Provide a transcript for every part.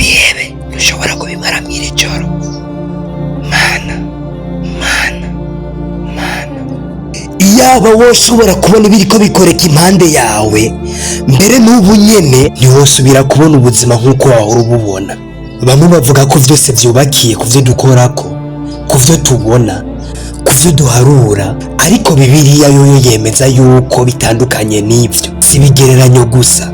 Bihebe, ntushobora kubimara mw'iri joro. Mana, Mana, Mana! Iyaba woshobora kubona ibiriko bikoreka impande yawe, mbere n'ubu nyene ntiwosubira kubona ubuzima nk'uko wahora ububona. Bamwe bavuga ko vyose vyubakiye ku vyo dukorako, ku vyo tubona, ku vyo duharura, ariko Bibiliya yoyo yemeza yuko bitandukanye n'ivyo. Si ibigereranyo gusa,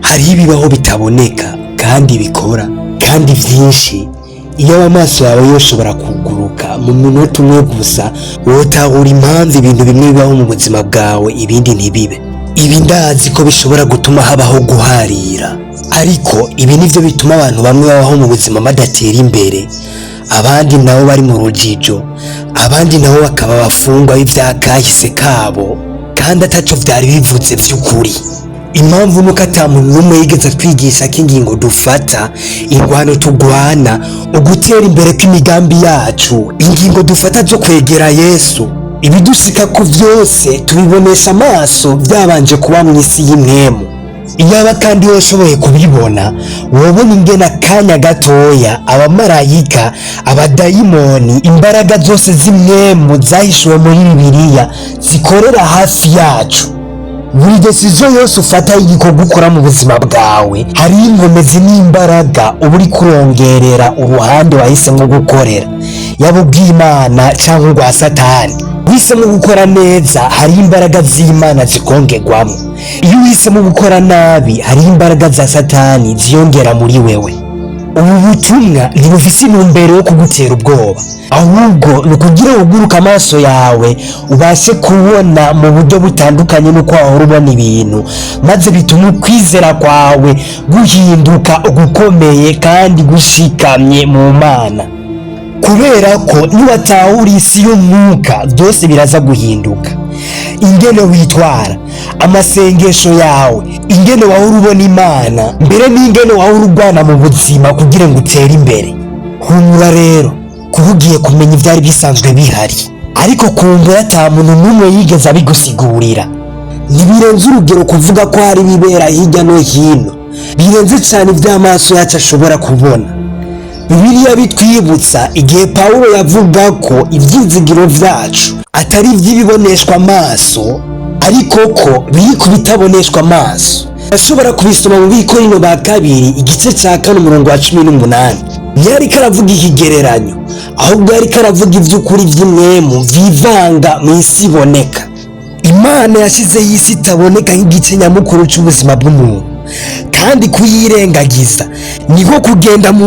hariho ibibaho bitaboneka kandi bikora kandi vyinshi. Iyo amaso yawe yoshobora kuguruka mu munota umwe gusa, wotahura impamvu ibintu bimwe bibaho mu buzima bwawe, ibindi ntibibe. Ibi ndazi ko bishobora gutuma habaho guharira, ariko ibi nivyo bituma abantu bamwe babaho mu buzima badatera imbere, abandi nabo bari mu rujijo, abandi nabo bakaba abafungwa b'ivyakahise kabo kandi ataco vyari bivuze vy'ukuri. Impamvu nuko ata muntu n'umwe yigeze atwigisha ko ingingo dufata, ingwano tugwana, ugutera imbere kw'imigambi yacu, ingingo dufata zo kwegera Yesu, ibidushika ku vyose tubibonesha amaso byabanje kuba mu isi y'impwemu. Iyaba kandi washoboye kubibona, wobona ingene akanya gatoya abamarayika, abadayimoni, imbaraga zose z'impwemu zahishuwe muri Bibiliya zikorera hafi yacu. Buri décision yose ufata y'igikorwa ukora mu buzima bwawe, hariho inkomezi n'imbaraga uba uri kurongerera uruhande wahisemo gukorera, yaba ubw'Imana cyangwa urwa Satani. Uhisemo gukora neza, hariho imbaraga z'Imana zikongerwamo. Iyo uhisemo gukora nabi, hariho imbaraga za Satani ziyongera muri wewe. Ubu butumwa ntibufise intumbero yo kugutera ubwoba, ahubwo ni ukugira wuguruke amaso yawe, ubashe kubona mu buryo butandukanye n'uko wahora ubona ibintu, maze bituma ukwizera kwawe guhinduka ugukomeye kandi gushikamye mu Mana, kubera ko niwatahura isi y'umwuka, byose biraza guhinduka: ingene witwara, amasengesho yawe, ingene wahora ubona Imana mbere, n'ingene wahora urwana mu buzima kugira ngo utere imbere. Humura rero, kuba ugiye kumenya ivyari bisanzwe bihari, ariko kumbura ata muntu n'umwe yigeze abigusigurira. Ntibirenze urugero kuvuga ko hari ibibera hirya no hino birenze cyane ivy'amaso yacu ashobora kubona. Bibiliya bitwibutsa igihe Pawulo yavuga ko ivyizigiro vyacu atari ivy'ibiboneshwa amaso, ariko ko biri ku bitaboneshwa amaso. Ashobora kubisoma mu Bikorino ba Kabiri, igice cya 4, umurongo wa 18. Ntiyariko aravuga ikigereranyo, ahubwo yariko aravuga ivy'ukuri vy'impwemu vyivanga mu isi iboneka. Imana yashyizeho isi itaboneka nk'igice nyamukuru c'ubuzima bw'umuntu, kandi kuyirengagiza niko kugenda mu